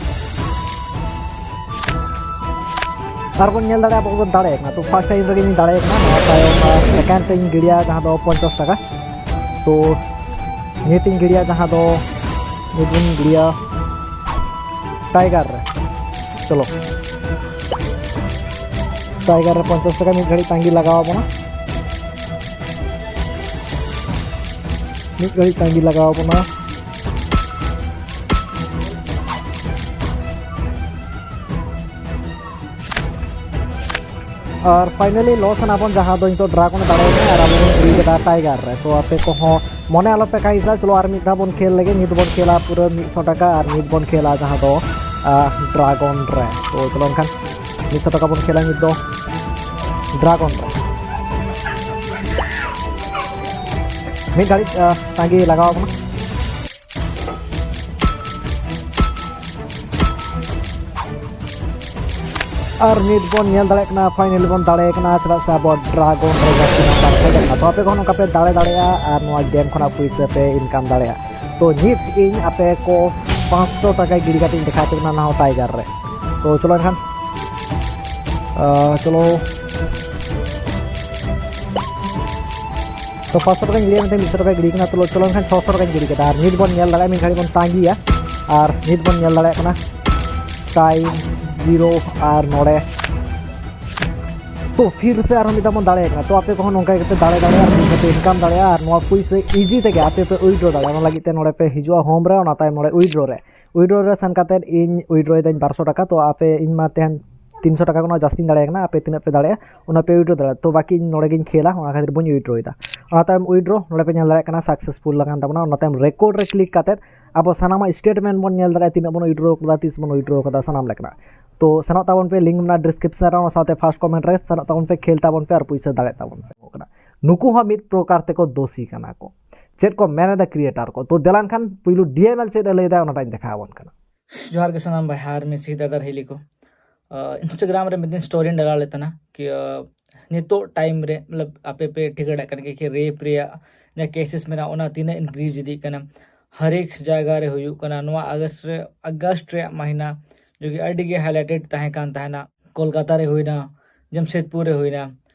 ᱟᱨ ᱵᱚᱱ ᱧᱮᱞ ᱫᱟᱲᱮᱭᱟᱜᱼᱟ ᱟᱵᱚ ᱵᱚᱱ ᱫᱟᱲᱮ ᱠᱟᱱᱟ᱾ ᱛᱚ ᱯᱷᱟᱥᱴ ᱴᱟᱭᱤᱢ ᱨᱮᱜᱮ ᱤᱧ ᱫᱟᱲᱮ ᱠᱟᱱᱟ᱾ ᱱᱚᱣᱟ ᱛᱟᱭᱚᱢ ᱥᱮᱠᱮᱱᱰ ᱨᱮᱧ ᱜᱤᱰᱤᱭᱟ ᱡᱟᱦᱟᱸ ᱫᱚ ᱯᱚᱧᱪᱟᱥ ᱴᱟᱠᱟ᱾ ᱛᱚ ᱱᱤᱛ ᱤᱧ ᱜᱤᱰᱤᱭᱟ ᱡᱟᱦᱟᱸ ᱫᱚ, ᱱᱤᱛ ᱵᱚᱱ ᱜᱤᱰᱤᱭᱟ ᱴᱟᱭᱜᱟᱨ ᱨᱮ᱾ ᱪᱚᱞᱚ, ᱴᱟᱭᱜᱟᱨ ᱨᱮ ᱯᱚᱧᱪᱟᱥ ᱴᱟᱠᱟ᱾ ᱢᱤᱫ ᱜᱷᱟᱹᱲᱤᱡ ᱛᱟᱺᱜᱤ ᱞᱟᱜᱟᱣ ᱟᱵᱚᱱᱟ, ᱢᱤᱫ ᱜᱷᱟᱹᱲᱤᱡ ᱛᱟᱺᱜᱤ ᱞᱟᱜᱟᱣ ᱟᱵᱚᱱᱟ᱾ ᱟᱨ ᱯᱷᱟᱭᱱᱟᱞᱤ ᱞᱚᱥ ᱮᱱᱟ ᱵᱚᱱ, ᱡᱟᱦᱟᱸ ᱫᱚ ᱱᱤᱛᱚᱜ ᱰᱨᱟᱜᱚᱱ ᱮ ᱫᱟᱲᱮᱭᱮᱱᱟ ᱟᱨ ᱟᱵᱚ ᱵᱚᱱ ᱜᱤᱰᱤ ᱠᱮᱫᱟ ᱴᱟᱭᱜᱟᱨ ᱨᱮ᱾ ᱛᱚ ᱟᱯᱮ ᱠᱚᱦᱚᱸ ᱢᱚᱱᱮ ᱟᱞᱚᱯᱮ ᱠᱟᱭᱤᱥᱟ, ᱪᱚᱞᱚ ᱟᱨ ᱢᱤᱫ ᱫᱷᱟᱣ ᱵᱚᱱ ᱠᱷᱮᱞ ᱞᱮᱜᱮ᱾ ᱱᱤᱛ ᱵᱚᱱ ᱠᱷᱮᱞᱟ ᱯᱩᱨᱟᱹ ᱢᱤᱫᱥᱚ ᱴᱟᱠᱟ, ᱟᱨ ᱱᱤᱛ ᱵᱚᱱ ᱠᱷᱮᱞᱟ ᱡᱟᱦᱟᱸ ᱫᱚ, ᱟᱦ, ᱰᱨᱟᱜᱚᱱ ᱨᱮ᱾ ᱛᱚ ᱪᱚᱞᱚ ᱮᱱᱠᱷᱟᱱ ᱢᱤᱫᱥᱚ ᱴᱟᱠᱟ ᱵᱚᱱ ᱠᱷᱮᱞᱟ ᱱᱤᱛ ᱫᱚ ᱰᱨᱟᱜᱚᱱ ᱨᱮ᱾ ᱢᱤᱫ ᱜᱷᱟᱹᱲᱤᱡ, ᱟᱦ, ᱛᱟᱺᱜᱤ ᱞᱟᱜᱟᱣ ᱟᱵᱚᱱᱟ᱾ ᱟᱨ ᱱᱤᱛ ᱵᱚᱱ ᱧᱮᱞ ᱫᱟᱲᱮᱭᱟᱜ ᱠᱟᱱᱟ, finally ᱵᱚᱱ ᱫᱟᱲᱮ ᱠᱟᱱᱟ, ᱪᱮᱫᱟᱜ ᱥᱮ ᱟᱵᱚ ᱰᱨᱟᱜᱚᱱ ᱨᱮ ᱡᱟᱹᱥᱛᱤ ᱱᱟᱢᱵᱟᱨ ᱦᱮᱡ ᱟᱠᱟᱱᱟ᱾ ᱛᱚ ᱟᱯᱮ ᱠᱚᱦᱚᱸ ᱱᱚᱝᱠᱟ ᱯᱮ ᱫᱟᱲᱮ ᱫᱟᱲᱮᱭᱟᱜᱼᱟ ᱟᱨ ᱱᱚᱣᱟ ᱜᱮᱢ ᱠᱷᱚᱱᱟᱜ ᱯᱩᱭᱥᱟᱹ ᱯᱮ ᱤᱱᱠᱟᱢ ᱫᱟᱲᱮᱭᱟᱜᱼᱟ᱾ ᱛᱚ ᱱᱤᱛ ᱤᱧ ᱟᱯᱮ ᱠᱚ ᱯᱟᱸᱪᱥᱚ ᱴᱟᱠᱟ ᱜᱤᱰᱤ ᱠᱟᱛᱮ ᱤᱧ ᱫᱮᱠᱷᱟᱣ ᱟᱯᱮ ᱠᱟᱱᱟ ᱱᱟᱣᱟ ᱴᱟᱭᱜᱟᱨ ᱨᱮ᱾ ᱛᱚ ᱪᱚᱞᱚ ᱮᱱᱠᱷᱟᱱ, ᱟᱸ, ᱪᱚᱞᱚ᱾ ᱛᱚ ᱯᱟᱸᱪᱥᱚ ᱴᱟᱠᱟᱧ ᱜᱤᱰᱤᱭᱟ, ᱢᱤᱫᱴᱮᱱ ᱢᱤᱫᱥᱚ ᱴᱟᱠᱟᱧ ᱜᱤᱰᱤ ᱠᱟᱱᱟ᱾ ᱛᱚ ᱪᱚᱞᱚ ᱮᱱᱠᱷᱟᱱ ᱪᱷᱚᱥᱚ ᱴᱟᱠᱟᱧ ᱜᱤᱰᱤ ᱠᱮᱫᱟ᱾ ᱟᱨ ᱱᱤᱛ ᱵᱚᱱ ᱧᱮᱞ ᱫᱟᱲᱮᱭᱟᱜᱼᱟ, ᱢᱤᱫ ᱜᱷᱟᱹᱲᱤᱡ ᱵᱚᱱ ᱛᱟᱺᱜᱤᱭᱟ᱾ ᱟᱨ ᱱᱤᱛ ᱵᱚᱱ ᱧᱮᱞ ᱫᱟᱲᱮᱭᱟᱜ ᱠᱟᱱᱟ ᱴᱟᱭᱤᱢ ᱡᱤᱨᱳ ᱟᱨ ᱱᱚᱰᱮ ᱛᱚ ᱯᱷᱤᱨ ᱥᱮ ᱟᱨᱦᱚᱸ ᱢᱤᱫ ᱫᱷᱟᱣ ᱵᱚᱱ ᱫᱟᱲᱮᱭᱟᱜ ᱠᱟᱱᱟ᱾ ᱛᱚ ᱟᱯᱮ ᱠᱚᱦᱚᱸ ᱱᱚᱝᱠᱟ ᱠᱟᱛᱮ ᱫᱟᱲᱮ ᱫᱟᱲᱮᱭᱟᱜᱼᱟ, ᱯᱩᱭᱥᱟᱹ ᱯᱮ ᱤᱱᱠᱟᱢ ᱫᱟᱲᱮᱭᱟᱜᱼᱟ ᱟᱨ ᱱᱚᱣᱟ ᱯᱩᱭᱥᱟᱹ ᱤᱡᱤ ᱛᱮᱜᱮ ᱟᱯᱮ ᱯᱮ ᱩᱭᱰᱨᱚ ᱫᱟᱲᱮᱭᱟᱜᱼᱟ᱾ ᱚᱱᱟ ᱞᱟᱹᱜᱤᱫ ᱛᱮ ᱱᱚᱰᱮ ᱯᱮ ᱦᱤᱡᱩᱜᱼᱟ ᱦᱳᱢ ᱨᱮ, ᱚᱱᱟ ᱛᱟᱭᱚᱢ ᱱᱚᱰᱮ ᱩᱭᱰᱨᱚ ᱨᱮ᱾ ᱩᱭᱰᱨᱚ ᱨᱮ ᱥᱮᱱ ᱠᱟᱛᱮ ᱤᱧ ᱩᱭᱰᱨᱚᱭ ᱫᱟᱹᱧ ᱵᱟᱨᱥᱚ ᱴᱟᱠᱟ᱾ ᱛᱚ ᱟᱯᱮ, ᱤᱧ ᱢᱟ ᱛᱮᱦᱮᱧ ᱛᱤᱱᱥᱚ ᱴᱟᱠᱟ ᱠᱷᱚᱱᱟᱜ ᱡᱟᱹᱥᱛᱤᱧ ᱫᱟᱲᱮᱭᱟᱜ ᱠᱟᱱᱟ, ᱟᱯᱮ ᱛᱤᱱᱟᱹᱜ ᱯᱮ ᱫᱟᱲᱮᱭᱟᱜᱼᱟ ᱚᱱᱟ ᱯᱮ ᱩᱭᱰᱨᱚ ᱫᱟᱲᱮᱭᱟᱜᱼᱟ᱾ ᱛᱚ ᱵᱟᱹᱠᱤ ᱤᱧ ᱱᱚᱰᱮ ᱜᱤᱧ ᱠᱷᱮᱞᱟ, ᱚᱱᱟ ᱠᱷᱟᱹᱛᱤᱨ ᱵᱟᱹᱧ ᱩᱭᱰᱨᱚᱭᱮᱫᱟ᱾ ᱚᱱᱟ ᱛᱟᱭᱚᱢ ᱩᱭᱰᱨᱚ ᱱᱚᱰᱮ ᱯᱮ ᱧᱮᱞ ᱫᱟᱲᱮᱭᱟᱜ ᱠᱟᱱᱟ ᱥᱟᱠᱥᱮᱥᱯᱷᱩᱞ ᱟᱠᱟᱱ ᱛᱟᱵᱚᱱᱟ᱾ ᱚᱱᱟ ᱛᱟᱭᱚᱢ ᱨᱮᱠᱚᱨᱰ ᱨᱮ ᱠᱞᱤᱠ ᱠᱟᱛᱮ ᱟᱵᱚ ᱥᱟᱱᱟᱢᱟᱜ ᱥᱴᱮᱴᱢᱮᱱᱴ ᱵᱚᱱ ᱧᱮᱞ ᱫᱟᱲᱮᱭᱟᱜᱼᱟ, ᱛᱤᱱᱟᱹᱜ ᱵᱚᱱ ᱩᱭᱰᱨᱚ ᱠᱟᱫᱟ, ᱛᱤᱥ ᱵᱚᱱ ᱩᱭᱰᱨᱚ ᱠᱟᱫᱟ, ᱥᱟᱱᱟᱢ ᱞᱮᱠᱟᱱᱟᱜ᱾ ᱛᱚ ᱥᱮᱱᱚᱜ ᱛᱟᱵᱚᱱ ᱯᱮ, ᱞᱤᱝᱠ ᱢᱮᱱᱟᱜᱼᱟ ᱰᱤᱥᱠᱨᱤᱯᱥᱚᱱ ᱨᱮ, ᱚᱱᱟ ᱥᱟᱶᱛᱮ ᱯᱷᱟᱨᱥᱴ ᱠᱚᱢᱮᱱᱴ ᱨᱮ ᱥᱮᱱᱚᱜ ᱛᱟᱵᱚᱱ ᱯᱮ, ᱠᱷᱮᱞ ᱛᱟᱵᱚᱱ ᱯᱮ ᱟᱨ ᱯᱩᱭᱥᱟᱹ ᱫᱟᱲᱮᱜ ᱛᱟᱵᱚᱱ ᱯᱮ᱾ ᱱᱩᱠᱩ ᱦᱚᱸ ᱢᱤᱫ ᱯᱨᱚᱠᱟᱨ ᱛᱮᱠᱚ ᱫᱳᱥᱤ ᱠᱟᱱᱟ ᱠᱚ᱾ ᱪᱮᱫ ᱠᱚ ᱢᱮᱱ ᱮᱫᱟ ᱠᱨᱤᱭᱮᱴᱟᱨ ᱠᱚ? ᱛᱚ ᱫᱮᱞᱟ ᱮᱱᱠᱷᱟᱱ ᱯᱩᱭᱞᱩ ᱰᱤᱮᱢᱮᱞ ᱪᱮᱫ ᱮ ᱞᱟᱹᱭ ᱮᱫᱟ, ᱚᱱᱟᱴᱟᱧ ᱫᱮᱠᱷᱟᱣ ᱟᱵᱚᱱ ᱠᱟᱱᱟ᱾ ᱡᱚᱦᱟᱨ ᱜᱮ ᱥᱟᱱᱟᱢ ᱵᱚᱭᱦᱟ ᱟᱨ ᱢᱤᱥᱤ ᱫᱟᱫᱟ ᱦᱤᱞᱤ ᱠᱚ᱾ ᱟᱸ, Instagram ᱨᱮ ᱢᱤᱫ ᱫᱤᱱ ᱥᱴᱳᱨᱤᱧ ᱰᱟᱞᱟᱣ ᱞᱮᱫ ᱛᱟᱦᱮᱱᱟ ᱠᱤ, ᱟᱸ, ᱱᱤᱛᱚᱜ ᱴᱟᱭᱤᱢ ᱨᱮ, ᱢᱚᱛᱞᱚᱵ, ᱟᱯᱮ ᱯᱮ ᱴᱷᱤᱠᱟᱹ ᱫᱟᱲᱮᱭᱟᱜ ᱠᱟᱱ ᱜᱮᱭᱟ ᱠᱤ ᱨᱮᱯ ᱨᱮᱭᱟᱜ ᱡᱟᱦᱟᱸ ᱠᱮᱥᱮᱥ ᱢᱮᱱᱟᱜᱼᱟ, ᱚᱱᱟ ᱛᱤᱱᱟᱹᱜ ᱤᱱᱠᱨᱤᱡᱽ ᱤᱫᱤᱜ ᱠᱟᱱᱟ᱾ ᱦᱟᱨ ᱮᱠ ᱡᱟᱭᱜᱟ ᱨᱮ ᱦᱩᱭᱩᱜ ᱠᱟᱱᱟ᱾ ᱱᱚᱣᱟ ᱟᱜᱚᱥᱴ ᱨᱮ, ᱟᱜᱚᱥᱴ ᱨᱮᱭᱟᱜ ᱢᱟᱹᱦᱤᱱᱟ ᱡᱚᱠᱷᱚᱱ ᱟᱹᱰᱤ ᱜᱮ ᱦᱟᱭᱞᱟᱭᱴᱮᱰ ᱛᱟᱦᱮᱸ ᱠᱟᱱ ᱛᱟᱦᱮᱱᱟ, ᱠᱳᱞᱠᱟᱛᱟ ᱨᱮ ᱦᱩᱭᱱᱟ, ᱡᱟᱢᱥᱮᱫᱽᱯᱩᱨ ᱨᱮ ᱦᱩᱭᱱᱟ,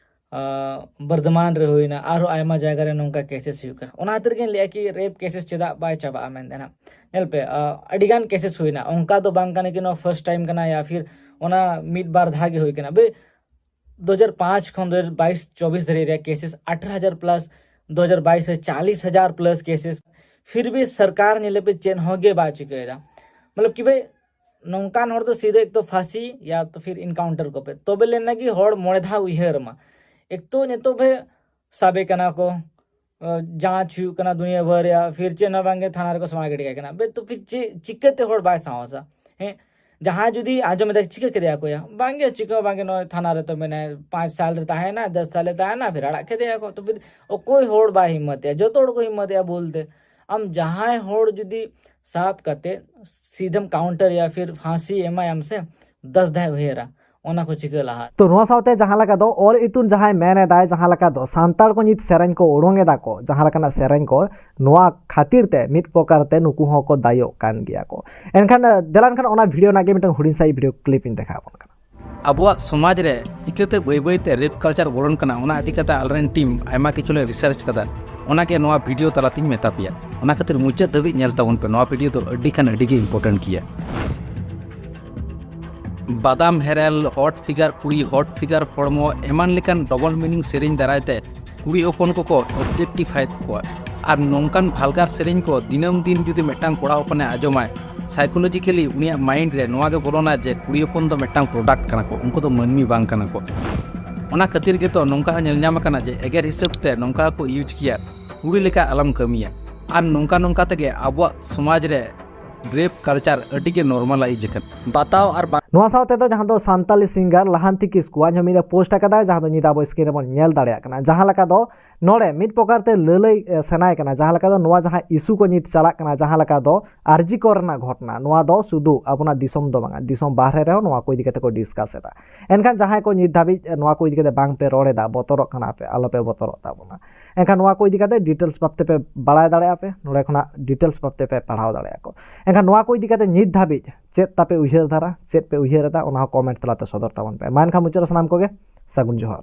ᱟᱸ, ᱵᱚᱨᱫᱷᱚᱢᱟᱱ ᱨᱮ ᱦᱩᱭᱱᱟ, ᱟᱨᱦᱚᱸ ᱟᱭᱢᱟ ᱡᱟᱭᱜᱟ ᱨᱮ ᱱᱚᱝᱠᱟ ᱠᱮᱥᱮᱥ ᱦᱩᱭᱩᱜ ᱠᱟᱱᱟ᱾ ᱚᱱᱟ ᱠᱷᱟᱹᱛᱤᱨ ᱜᱤᱧ ᱞᱟᱹᱭᱟ ᱠᱤ ᱨᱮᱯ ᱠᱮᱥᱮᱥ ᱪᱮᱫᱟᱜ ᱵᱟᱭ ᱪᱟᱵᱟᱜᱼᱟ ᱢᱮᱱᱛᱮ ᱱᱟᱜ᱾ ᱧᱮᱞ ᱯᱮ, ᱟᱸ, ᱟᱹᱰᱤ ᱜᱟᱱ ᱠᱮᱥᱮᱥ ᱦᱩᱭᱱᱟ, ᱚᱱᱠᱟ ᱫᱚ ᱵᱟᱝ ᱠᱟᱱᱟ ᱠᱤ ᱱᱚᱣᱟ ᱯᱷᱟᱨᱥᱴ ᱴᱟᱭᱤᱢ ᱠᱟᱱᱟ ᱭᱟ ᱯᱷᱤᱨ ᱚᱱᱟ ᱢᱤᱫ ᱵᱟᱨ ᱫᱷᱟᱣ ᱜᱮ ᱦᱩᱭ ᱠᱟᱱᱟ᱾ ᱵᱮ, ᱫᱩ ᱦᱟᱡᱟᱨ ᱯᱟᱸᱪ ᱠᱷᱚᱱ ᱫᱩ ᱦᱟᱡᱟᱨ ᱵᱟᱭᱤᱥ ᱪᱚᱵᱵᱤᱥ ᱫᱷᱟᱹᱨᱤᱡ ᱨᱮ ᱠᱮᱥᱮᱥ ᱟᱴᱷᱨᱚ ᱦᱟᱡᱟᱨ ᱯᱞᱟᱥ, ᱫᱩ ᱦᱟᱡᱟᱨ ᱵᱟᱭᱤᱥ ᱨᱮ ᱪᱟᱞᱤᱥ ᱦᱟᱡᱟᱨ ᱯᱞᱟᱥ ᱠᱮᱥᱮᱥ, ᱯᱷᱤᱨ ᱵᱷᱤ ᱥᱚᱨᱠᱟᱨ ᱧᱮᱞᱮ ᱯᱮ ᱪᱮᱫ ᱦᱚᱸ ᱜᱮ ᱵᱟᱭ ᱪᱤᱠᱟᱹᱭᱮᱫᱟ᱾ ᱢᱚᱛᱞᱚᱵ ᱠᱤ ᱵᱷᱟᱭ, ᱱᱚᱝᱠᱟᱱ ᱦᱚᱲ ᱫᱚ ᱥᱤᱫᱷᱟᱹ ᱮᱠ ᱛᱚ ᱯᱷᱟᱸᱥᱤ ᱭᱟ ᱛᱚ ᱯᱷᱤᱨ ᱤᱱᱠᱟᱣᱩᱱᱴᱟᱨ ᱠᱚᱯᱮ, ᱛᱚᱵᱮ ᱞᱮᱱᱟ ᱜᱮ ᱦᱚᱲ ᱢᱚᱬᱮ ᱫᱷᱟᱣ ᱩᱭᱦᱟᱹᱨ ᱢᱟ᱾ ᱮᱠ ᱛᱚ ᱱᱤᱛᱚᱜ ᱵᱷᱟᱭ ᱥᱟᱵᱮ ᱠᱟᱱᱟ ᱠᱚ, ᱟᱸ, ᱡᱟᱸᱪ ᱦᱩᱭᱩᱜ ᱠᱟᱱᱟ ᱫᱩᱱᱤᱭᱟᱹ ᱵᱷᱟᱨ ᱨᱮᱭᱟᱜ, ᱯᱷᱤᱨ ᱪᱮᱫ ᱦᱚᱸ ᱵᱟᱝᱜᱮ ᱛᱷᱟᱱᱟ ᱨᱮᱠᱚ ᱥᱟᱢᱟ ᱜᱤᱰᱤ ᱠᱟᱭ ᱠᱟᱱᱟ᱾ ᱵᱮ, ᱛᱚ ᱯᱷᱤᱨ ᱪᱮᱫ, ᱪᱤᱠᱟᱹᱛᱮ ᱦᱚᱲ ᱵᱟᱭ ᱥᱟᱦᱚᱥᱟ? ᱦᱮᱸ, ᱡᱟᱦᱟᱸᱭ ᱡᱩᱫᱤ ᱟᱸᱡᱚᱢ ᱮᱫᱟ, ᱪᱤᱠᱟᱹ ᱠᱮᱫᱮᱭᱟ ᱠᱚ ᱭᱟ? ᱵᱟᱝᱜᱮ, ᱪᱤᱠᱟᱹ ᱦᱚᱸ ᱵᱟᱝᱜᱮ, ᱱᱚᱜᱼᱚᱭ ᱛᱷᱟᱱᱟ ᱨᱮ ᱛᱚ ᱢᱮᱱᱟᱭᱟ, ᱯᱟᱸᱪ ᱥᱟᱞ ᱨᱮ ᱛᱟᱦᱮᱸᱭᱮᱱᱟ, ᱫᱚᱥ ᱥᱟᱞ ᱨᱮ ᱛᱟᱦᱮᱸᱭᱮᱱᱟ, ᱯᱷᱤᱨ ᱟᱲᱟᱜ ᱠᱮᱫᱮᱭᱟ ᱠᱚ᱾ ᱛᱚ ᱯᱷᱤᱨ ᱚᱠᱚᱭ ᱦᱚᱲ ᱵᱟᱭ ᱦᱤᱢᱢᱚᱛᱮᱜᱼᱟ? ᱡᱚᱛᱚ ᱦᱚᱲ ᱠᱚ ᱦᱤᱢᱢᱚᱛᱮᱜᱼᱟ ᱵᱚᱞᱛᱮ᱾ ᱟᱢ ᱡᱟᱦᱟᱸᱭ ᱦᱚᱲ ᱡᱩᱫᱤ ᱥᱟᱵ ᱠᱟᱛᱮ ᱥᱤᱫᱷᱟᱹᱢ ᱠᱟᱣᱩᱱᱴᱟᱨ ᱭᱟ ᱯᱷᱤᱨ ᱯᱷᱟᱸᱥᱤ ᱮᱢᱟᱭᱟᱢ ᱥᱮ, ᱫᱚᱥ ᱫᱷᱟᱣ ᱩᱭᱦᱟᱹᱨᱟ, ᱚᱱᱟ ᱠᱚ ᱪᱤᱠᱟᱹ ᱞᱟᱦᱟ᱾ ᱛᱚ ᱱᱚᱣᱟ ᱥᱟᱶᱛᱮ ᱡᱟᱦᱟᱸ ᱞᱮᱠᱟ ᱫᱚ ᱚᱞ ᱤᱛᱩᱱ ᱡᱟᱦᱟᱸᱭ ᱢᱮᱱ ᱮᱫᱟᱭ, ᱡᱟᱦᱟᱸ ᱞᱮᱠᱟ ᱫᱚ ᱥᱟᱱᱛᱟᱲ ᱠᱚ ᱱᱤᱛ ᱥᱮᱨᱮᱧ ᱠᱚ ᱩᱰᱩᱝ ᱮᱫᱟ ᱠᱚ, ᱡᱟᱦᱟᱸ ᱞᱮᱠᱟᱱᱟᱜ ᱥᱮᱨᱮᱧ ᱠᱚ, ᱱᱚᱣᱟ ᱠᱷᱟᱹᱛᱤᱨ ᱛᱮ ᱢᱤᱫ ᱯᱨᱚᱠᱟᱨ ᱛᱮ ᱱᱩᱠᱩ ᱦᱚᱸᱠᱚ ᱫᱟᱭᱚᱜ ᱠᱟᱱ ᱜᱮᱭᱟ ᱠᱚ᱾ ᱮᱱᱠᱷᱟᱱ ᱫᱮᱞᱟ ᱮᱱᱠᱷᱟᱱ ᱚᱱᱟ ᱵᱷᱤᱰᱤᱭᱳ ᱨᱮᱱᱟᱜ ᱜᱮ ᱢᱤᱫᱴᱟᱝ ᱦᱩᱰᱤᱧ ᱥᱟᱺᱦᱤᱡ ᱵᱷᱤᱰᱤᱭᱳ ᱠᱞᱤᱯ ᱤᱧ ᱫᱮᱠᱷᱟᱣ ᱟᱵᱚᱱ ᱠᱟᱱᱟ᱾ ᱟᱵᱚᱣᱟᱜ ᱥᱚᱢᱟᱡᱽ ᱨᱮ ᱪᱤᱠᱟᱹᱛᱮ ᱵᱟᱹᱭ ᱵᱟᱹᱭ ᱛᱮ ᱨᱮᱯ ᱠᱟᱞᱪᱟᱨ ᱵᱚᱞᱚᱱ ᱠᱟᱱᱟ, ᱚᱱᱟ ᱤᱫᱤ ᱠᱟᱛᱮ ᱟᱞᱮᱨᱮᱱ ᱴᱤᱢ ᱟᱭᱢᱟ ᱠᱤᱪᱷᱩ ᱞᱮ ᱨᱤᱥᱟᱨᱪ ᱠᱟᱫᱟ᱾ ᱚᱱᱟᱜᱮ ᱱᱚᱣᱟ ᱵᱷᱤᱰᱤᱭᱳ ᱛᱟᱞᱟᱛᱤᱧ ᱢᱮᱛᱟ ᱯᱮᱭᱟ᱾ ᱚᱱᱟ ᱠᱷᱟᱹᱛᱤᱨ ᱢᱩᱪᱟᱹᱫ ᱫᱷᱟᱹᱵᱤᱡ ᱧᱮᱞ ᱛᱟᱵᱚᱱ ᱯᱮ, ᱱᱚᱣᱟ ᱵᱷᱤᱰᱤᱭᱳ ᱫᱚ ᱟᱹᱰᱤ ᱠᱷᱟᱱ ᱟᱹᱰᱤ ᱜᱮ ᱤᱢᱯᱚᱨᱴᱮᱱᱴ ᱜᱮᱭᱟ᱾ ᱵᱟᱫᱟᱢ ᱦᱮᱨᱮᱞ, ᱦᱚᱴ ᱯᱷᱤᱜᱟᱨ ᱠᱩᱲᱤ, ᱦᱚᱴ ᱯᱷᱤᱜᱟᱨ ᱦᱚᱲᱢᱚ, ᱮᱢᱟᱱ ᱞᱮᱠᱟᱱ ᱰᱚᱵᱚᱞ ᱢᱤᱱᱤᱝ ᱥᱮᱨᱮᱧ ᱫᱟᱨᱟᱭ ᱛᱮ ᱠᱩᱲᱤ ᱦᱚᱯᱚᱱ ᱠᱚᱠᱚ ᱚᱵᱡᱮᱠᱴᱤᱯᱷᱟᱭᱮᱫ ᱠᱚᱣᱟ᱾ ᱟᱨ ᱱᱚᱝᱠᱟᱱ ᱵᱷᱟᱞᱜᱟᱨ ᱥᱮᱨᱮᱧ ᱠᱚ ᱫᱤᱱᱟᱹᱢ ᱫᱤᱱ ᱡᱩᱫᱤ ᱢᱤᱫᱴᱟᱝ ᱠᱚᱲᱟ ᱦᱚᱯᱚᱱᱮ ᱟᱸᱡᱚᱢᱟᱭ, ᱥᱟᱭᱠᱳᱞᱚᱡᱤᱠᱮᱞᱤ ᱩᱱᱤᱭᱟᱜ ᱢᱟᱭᱤᱱᱰ ᱨᱮ ᱱᱚᱣᱟ ᱜᱮ ᱵᱚᱞᱚᱱᱟ ᱡᱮ ᱠᱩᱲᱤ ᱦᱚᱯᱚᱱ ᱫᱚ ᱢᱤᱫᱴᱟᱝ ᱯᱨᱚᱰᱟᱠᱴ ᱠᱟᱱᱟ ᱠᱚ, ᱩᱱᱠᱩ ᱫᱚ ᱢᱟᱹᱱᱢᱤ ᱵᱟᱝ ᱠᱟᱱᱟ ᱠᱚ᱾ ᱚᱱᱟ ᱠᱷᱟᱹᱛᱤᱨ ᱜᱮᱛᱚ ᱱᱚᱝᱠᱟ ᱦᱚᱸ ᱧᱮᱞ ᱧᱟᱢ ᱟᱠᱟᱱᱟ ᱡᱮ ᱮᱜᱮᱨ ᱦᱤᱥᱟᱹᱵ ᱛᱮ ᱱᱚᱝᱠᱟ ᱦᱚᱸᱠᱚ ᱤᱭᱩᱡᱽ ᱜᱮᱭᱟ, ᱠᱩᱲᱤ ᱞᱮᱠᱟ ᱟᱞᱚᱢ ᱠᱟᱹᱢᱤᱭᱟ᱾ ᱟᱨ ᱱᱚᱝᱠᱟ ᱱᱚᱝᱠᱟ ᱛᱮᱜᱮ ᱟᱵᱚᱣᱟᱜ ᱥᱚᱢᱟᱡᱽ ᱨᱮ ᱨᱮᱯ ᱠᱟᱞᱪᱟᱨ ᱟᱹᱰᱤ ᱜᱮ ᱱᱚᱨᱢᱟᱞᱟᱭᱤᱡᱽ ᱟᱠᱟᱱᱟ᱾ ᱵᱟᱛᱟᱣ ᱟᱨ ᱵᱟᱝ ᱱᱚᱣᱟ ᱥᱟᱶᱛᱮ ᱫᱚ ᱡᱟᱦᱟᱸ ᱫᱚ ᱥᱟᱱᱛᱟᱞᱤ ᱥᱤᱝᱜᱟᱨ ᱞᱟᱦᱟᱱᱛᱤ ᱠᱤᱥᱠᱩᱣᱟᱜ ᱦᱚᱸ ᱢᱤᱫ ᱯᱳᱥᱴ ᱟᱠᱟᱫᱟᱭ, ᱡᱟᱦᱟᱸ ᱫᱚ ᱧᱤᱫᱟᱹ ᱟᱵᱚ ᱥᱠᱨᱤᱱ ᱨᱮᱵᱚᱱ ᱧᱮᱞ ᱫᱟᱲᱮᱭᱟᱜ ᱠᱟᱱᱟ᱾ ᱡᱟᱦᱟᱸ ᱞᱮᱠᱟ ᱫᱚ ᱱᱚᱰᱮ ᱢᱤᱫ ᱯᱨᱚᱠᱟᱨ ᱛᱮ ᱞᱟᱹᱞᱟᱹᱭ ᱮ, ᱥᱟᱱᱟᱭ ᱠᱟᱱᱟ, ᱡᱟᱦᱟᱸ ᱞᱮᱠᱟ ᱫᱚ ᱱᱚᱣᱟ ᱡᱟᱦᱟᱸ ᱤᱥᱩ ᱠᱚ ᱱᱤᱛ ᱪᱟᱞᱟᱜ ᱠᱟᱱᱟ, ᱡᱟᱦᱟᱸ ᱞᱮᱠᱟ ᱫᱚ ᱟᱨᱡᱤ ᱠᱚᱨ ᱨᱮᱱᱟᱜ ᱜᱷᱚᱴᱚᱱᱟ, ᱱᱚᱣᱟ ᱫᱚ ᱥᱩᱫᱷᱩ ᱟᱵᱚᱱᱟᱜ ᱫᱤᱥᱚᱢ ᱫᱚ ᱵᱟᱝᱟ, ᱫᱤᱥᱚᱢ ᱵᱟᱦᱨᱮ ᱨᱮᱦᱚᱸ ᱱᱚᱣᱟ ᱠᱚ ᱤᱫᱤ ᱠᱟᱛᱮ ᱠᱚ ᱰᱤᱥᱠᱟᱥ ᱮᱫᱟ᱾ ᱮᱱᱠᱷᱟᱱ ᱡᱟᱦᱟᱸᱭ ᱠᱚ ᱱᱤᱛ ᱫᱷᱟᱹᱵᱤᱡ ᱱᱚᱣᱟ ᱠᱚ ᱤᱫᱤ ᱠᱟᱛᱮ ᱵᱟᱝ ᱯᱮ ᱨᱚᱲ ᱮᱫᱟ, ᱵᱚᱛᱚᱨᱚᱜ ᱠᱟᱱᱟ ᱯᱮ, ᱟᱞᱚ ᱯᱮ ᱵᱚᱛᱚᱨᱚᱜ ᱛᱟᱵᱚᱱᱟ᱾ ᱮᱱᱠᱷᱟᱱ ᱱᱚᱣᱟ ᱠᱚ ᱤᱫᱤ ᱠᱟᱛᱮ ᱰᱤᱴᱮᱞᱥ ᱵᱷᱟᱵ ᱛᱮᱯᱮ ᱵᱟᱲᱟᱭ ᱫᱟᱲᱮᱭᱟᱜᱼᱟ ᱯᱮ, ᱱᱚᱰᱮ ᱠᱷᱚᱱᱟᱜ ᱰᱤᱴᱮᱞᱥ ᱵᱷᱟᱵ ᱛᱮᱯᱮ ᱯᱟᱲᱦᱟᱣ ᱫᱟᱲᱮᱭᱟᱜᱼᱟ ᱠᱚ᱾ ᱮᱱᱠᱷᱟᱱ ᱱᱚᱣᱟ ᱠᱚ ᱤᱫᱤ ᱠᱟᱛᱮ ᱱᱤᱛ ᱫᱷᱟᱹᱵᱤᱡ ᱪᱮᱫ ᱛᱟᱯᱮ ᱩᱭᱦᱟᱹᱨ ᱫᱷᱟᱨᱟ, ᱪᱮᱫ ᱯᱮ ᱩᱭᱦᱟᱹᱨ ᱮᱫᱟ, ᱚᱱᱟ ᱦᱚᱸ ᱠᱚᱢᱮᱱᱴ ᱛᱟᱞᱟᱛᱮ ᱥᱚᱫᱚᱨ ᱛᱟᱵᱚᱱ ᱯᱮ᱾ ᱢᱟ ᱮᱱᱠᱷᱟᱱ ᱢᱩᱪᱟᱹᱫ ᱨᱮ ᱥᱟᱱᱟᱢ ᱠᱚᱜᱮ ᱥᱟᱹᱜᱩᱱ ᱡᱚᱦᱟᱨ᱾